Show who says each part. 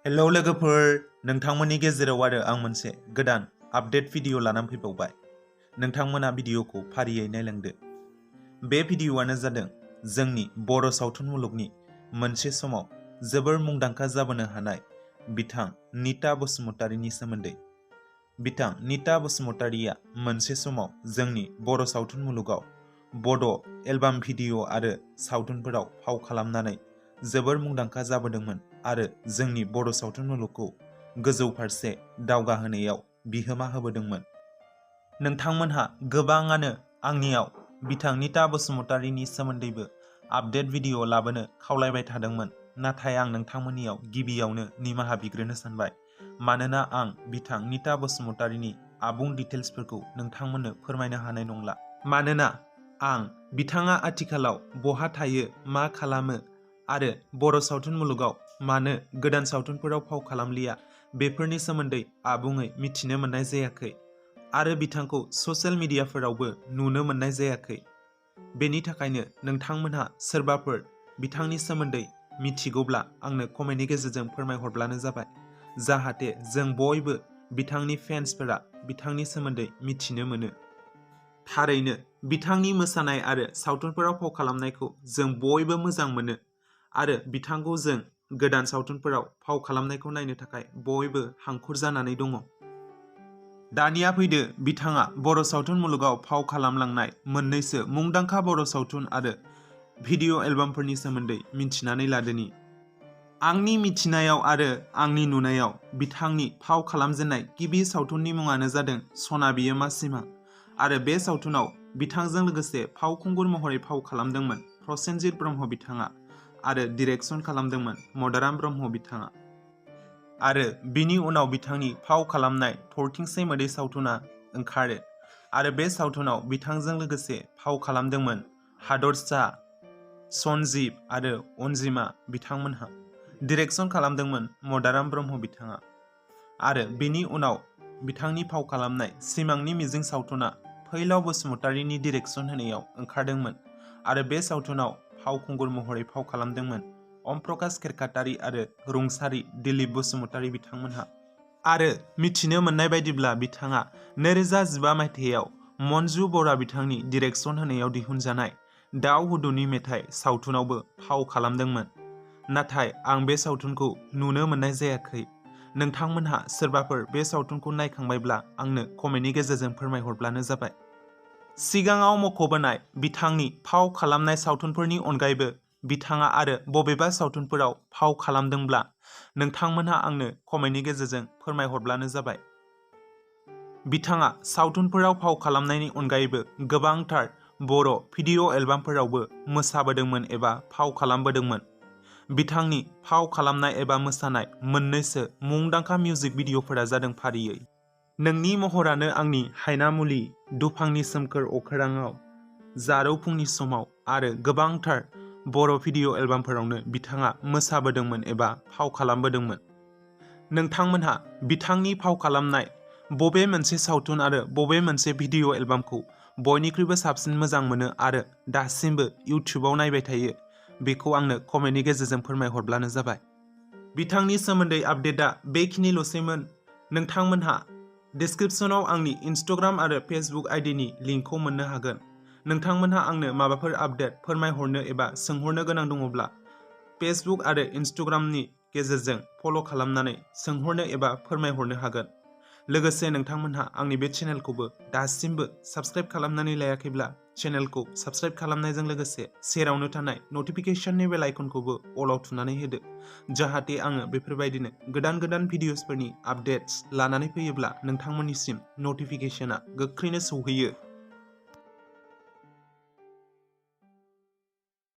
Speaker 1: Hello लोगोफोर, नोंथांमोननि गेजेराव आरो आं मोनसे गोदान आपडेट भिडिअ लानानै फैबावबाय। नोंथांमोना भिडिअखौ फारियै नायलांदो। बे भिडिअआनो जादों जोंनि बर' सावथुन मुलुगनि मोनसे समाव जोबोर मुंदांखा जाबोनो हानाय बिथां नीता बसुमतारीनि सोमोन्दै। बिथां नीता बसुमतारीया मोनसे समाव जोंनि बर' सावथुन मुलुगाव बड' एलबाम भिडिअ आरो सावथुनफोराव फाव खालामनानै जोबोर मुंदांखा जाबोदोंमोन आरो जोंनि बर' सावथुन मुलुगखौ गोजौ फारसे दावगाहोनायाव बिहोमा होबोदोंमोन। नोंथांमोनहा गोबाङानो आंनियाव बिथां नीता बसुमतारीनि सोमोन्दैबो आपडेट भिडिअ लाबोनो खावलायबाय थादोंमोन, नाथाय आं नोंथांमोननियाव गिबियावनो निमाहा बिग्रोनो सानबाय, मानोना आं बिथां नीता बसुमतारीनि आबुं डिटेल्सफोरखौ नोंथांमोननो फोरमायनो हानाय नंला। मानोना आं बिथाङा आथिखालाव बहा थायो, मा खालामो आरो बर' सावथुन मुलुगाव मानो गोदान सावथुनफोराव फाव खालामलिया, बेफोरनि सोमोन्दै आबुङै मिथिनो मोननाय जायाखै आरो बिथांखौ ससियेल मिडियाफोरावबो नुनो मोननाय जायाखै। बेनि थाखायनो नोंथांमोनहा सोरबाफोर बिथांनि सोमोन्दै मिथिगौब्ला आंनो कमेन्टनि गेजेरजों फोरमायहरब्लानो जाबाय, जाहाथे जों बयबो बिथांनि फेन्सफोरा बिथांनि सोमोन्दै मिथिनो मोनो। थारैनो बिथांनि मोसानाय आरो सावथुनफोराव फाव खालामनायखौ जों बयबो मोजां मोनो आरो बिथांखौ जों गोदान सावथुनफोराव फाव खालामनायखौ नायनो थाखाय बयबो हांखुर जानानै दङ। दानिया फैदो बिथाङा बर' सावथुन मुलुगाव फाव खालामलांनाय मोननैसो मुंदांखा बर' सावथुन आरो भिडिअ एलबामफोरनि सोमोन्दै मिथिनानै लादोनि। आंनि मिथिनायाव आरो आंनि नुनायाव बिथांनि फाव खालामजेननाय गिबि सावथुननि मुङानो जादों सना बियो मा सिमा आरो बे सावथुनाव बिथांजों लोगोसे फावखुंगुर महरै फाव खालामदोंमोन प्रसेनजित ब्रह्म बिथाङा आरो डिरेक्सन खालामदोंमोन मदाराम ब्रह्म बिथाङा। आरो बिनि उनाव बिथांनि फाव खालामनाय थरथिंसे मोदै सावथुना ओंखारो आरो बे सावथुनाव बिथांजों लोगोसे फाव खालामदोंमोन हादरसा, सन्जीब आरो अनजिमा बिथांमोनहा। डिरेक्सन खालामदोंमोन मदाराम ब्रह्म बिथाङा। आरो बिनि उनाव बिथांनि फाव खालामनाय सिमांनि मिजिं सावथुना फैलाव बसुमतारीनि डिरेक्सन होनायाव ओंखारदोंमोन आरो बे सावथुनाव फावखुंगुर महरै फाव खालामदोंमोन अम प्रकाश खेरखातारि आरो रुंसारि दिलीप बसुमतारी बिथांमोनहा। आरो मिथिनो मोननाय बायदिब्ला बिथाङा 2015 मायथाइयाव मन्जु बरा बिथांनि डिरेक्सन होनायाव दिहुनजानाय दाउ हुदुनि मेथाइ सावथुनावबो फाव खालामदोंमोन, नाथाय आं बे सावथुनखौ नुनो मोननाय जायाखै। नोंथांमोनहा सोरबाफोर बे सावथुनखौ नायखांबायब्ला आंनो कमेन्टनि गेजेरजों फोरमायहरब्लानो जाबाय। सिगाङाव मख'बोनाय बिथांनि फाव खालामनाय सावथुनफोरनि अनगायैबो बिथाङा आरो बबेबा सावथुनफोराव फाव खालामदोंब्ला नोंथांमोनहा आंनो कमेन्टनि गेजेरजों फोरमायहरब्लानो जाबाय। बिथाङा सावथुनफोराव फाव खालामनायनि अनगायैबो गोबांथार बर' भिडिअ एलबामफोरावबो मोसाबोदोंमोन एबा फाव खालामबोदोंमोन। बिथांनि फाव खालामनाय एबा मोसानाय मोननैसो मुंदांखा मिउजिक भिडिअफोरा जादों फारियै नोंनि महरानो आंनि हायनामुलि, दुफांनि सोमखोर अखोराङाव, जारौ फुंनि समाव आरो गोबांथार बर' भिडिअ एलबामफोरावनो बिथाङा मोसाबोदोंमोन एबा फाव खालामबोदोंमोन। नोंथांमोनहा बिथांनि फाव खालामनाय बबे मोनसे सावथुन आरो बबे मोनसे भिडिअ एलबामखौ बयनिख्रुइबो साबसिन मोजां मोनो आरो दासिमबो इउटिउबाव नायबाय थायो, बेखौ आंनो कमेन्टनि गेजेरजों फोरमायहरब्लानो जाबाय। बिथांनि सोमोन्दै आपडेटआ बेखिनिल'सैमोन। नोंथांमोनहा डिस्क्रिप्शनाव आंनि इन्स्टाग्राम आरो फेसबुक आइडिनि लिंकखौ मोननो हागोन। नोंथांमोनहा आंनो माबाफोर आपडेट फोरमायहरनो एबा सोंहरनो गोनां दङब्ला फेसबुक आरो इन्स्टाग्रामनि गेजेरजों फल' खालामनानै सोंहरनो एबा फोरमायहरनो हागोन। लोगोसे नोंथांमोनहा आंनि बे चेनेलखौबो दासिमबो साबस्क्राइब खालामनानै लायाखैब्ला चेनेलखौ साबस्क्राइब खालामनायजों लोगोसे सेरावनो थानाय नटिफिकेशननि बेल आइकनखौबो अलाव थुनानै होदो, जाहाथे आङो बेफोरबायदिनो गोदान गोदान भिडिअसफोरनि आपडेट्स लानानै फैयोब्ला नोंथांमोननिसिम नटिफिकेशना गोख्रैनो सौहैयो।